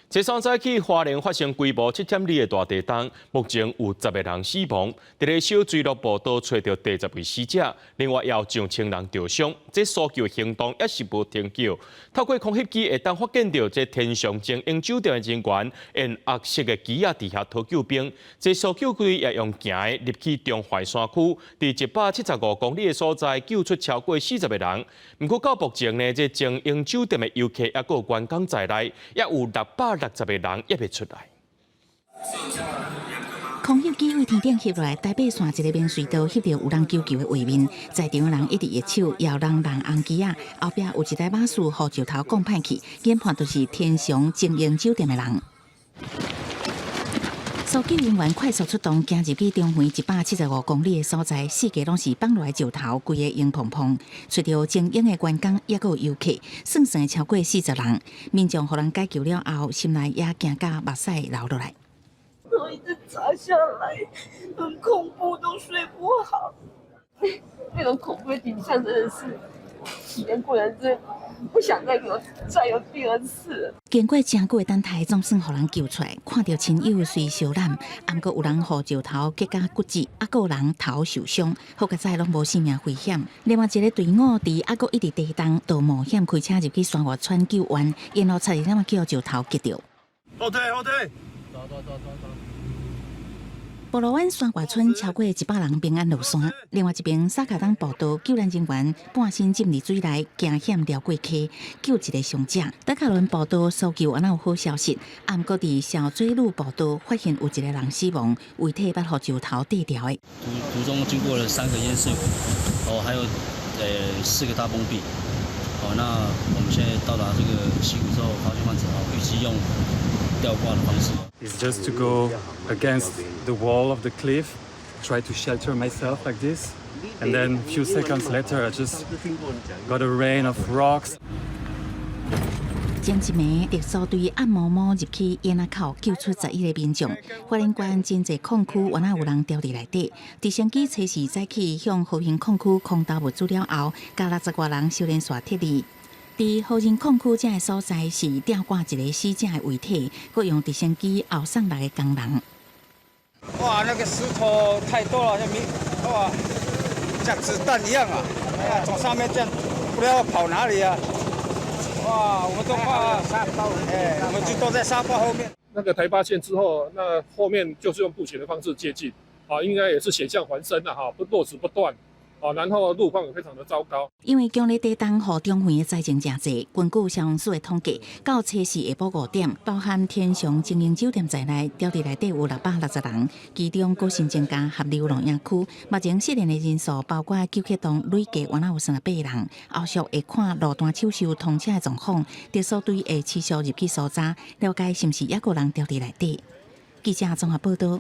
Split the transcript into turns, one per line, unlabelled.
這雙早起花蓮發生規模7.2的大地動，目前有10個人死亡。佇咧小錐落步道揣著第十位死者，另外也有上千人著傷。這搜救行動猶是無停歇。透過空翕機會當發現著這天祥精英酒店的人員沿紅色的旗仔佇遐討救兵。這搜救隊也用行的入去中橫山區，佇175公里的所在救出超過40個人。毋過到目前呢，這精英酒店的遊客猶閣有員工在內，也有660個人猶未出來。
空翕機對天頂翕落來，台八線一個免稅道翕著有人求救的畫面，在場的人一直揮手，也有人弄紅旗仔，後壁有一台巴士予石頭摃歹去，研判就是天祥精英酒店的人。搜救人員快速出動，行入去中橫175公里的所在，四界攏是放落來石頭，規個硬碰碰。揣著精英的員工，猶閣有遊客，算算超過40人。民眾予人解救了後，心內也驚甲目屎流落來。
都一直砸下來，很恐怖，都睡不好。那種恐怖的景象真的是體驗過人真不想再有第二次。
經過誠久的等待，總算予人救出來。看著親友雖相攬，毋過有人予石頭擊甲骨折，猶閣有人頭受傷，好佳哉攏無性命危險。另外一個隊伍佇猶閣一直地動，就冒險開車入去山岳村救援，沿路差一點仔予石頭擊著。
後退，後退。
埔羅灣山岳村超過100人平安落山。另外一邊，薩卡東步道救援人員半身浸佇水內，驚險掠過溪，救一個傷者。德卡倫步道搜救猶有好消息，毋過佇小水路步道發現有一個人死亡，遺體捌予石頭綴牢的。
途中經過了三個淹水湖，哦，還有四個大崩壁。哦，那我們現在到達這個溪谷之後，發現患者哦，預計用吊掛的方式。
It's just to go against the wall of the cliff, try to shelter myself like this, and then a few seconds later, I just got a rain of rocks.
前一暝，特搜隊暗摸摸入去堰仔口救出11個民眾。花蓮縣真濟礦區，猶有人牢佇內底。直升機初時早起向和平礦區空投物資了後，共60外人小連線撤離。佇和仁礦區這个所在是吊掛一個死者的遺體，閣用直升機後送六个工人。
哇，那個石頭太多了，像米哇，像子彈一樣啊！哎呀，從上面這樣，不知道跑哪裡啊！哇，我們都怕沙包，哎，我們就躲在沙包後面。
那個台八線之後，那後面就是用步行的方式接近，啊，應該也是險象環生了哈，不落石不斷。哦，然後路況也非常的糟糕。
因為強烈地動予中橫的災情誠濟，根據消防署的統計，到初四下晡5點，包含天祥精英酒店在內，牢佇內底有660人，其中閣新增加合流露營區。目前失聯的人數包括救客洞累計猶有38人。後續會看路段手術通車的狀況，特搜隊會持續入去搜查，了解是毋是猶閣有人牢佇內底。記者綜合報道。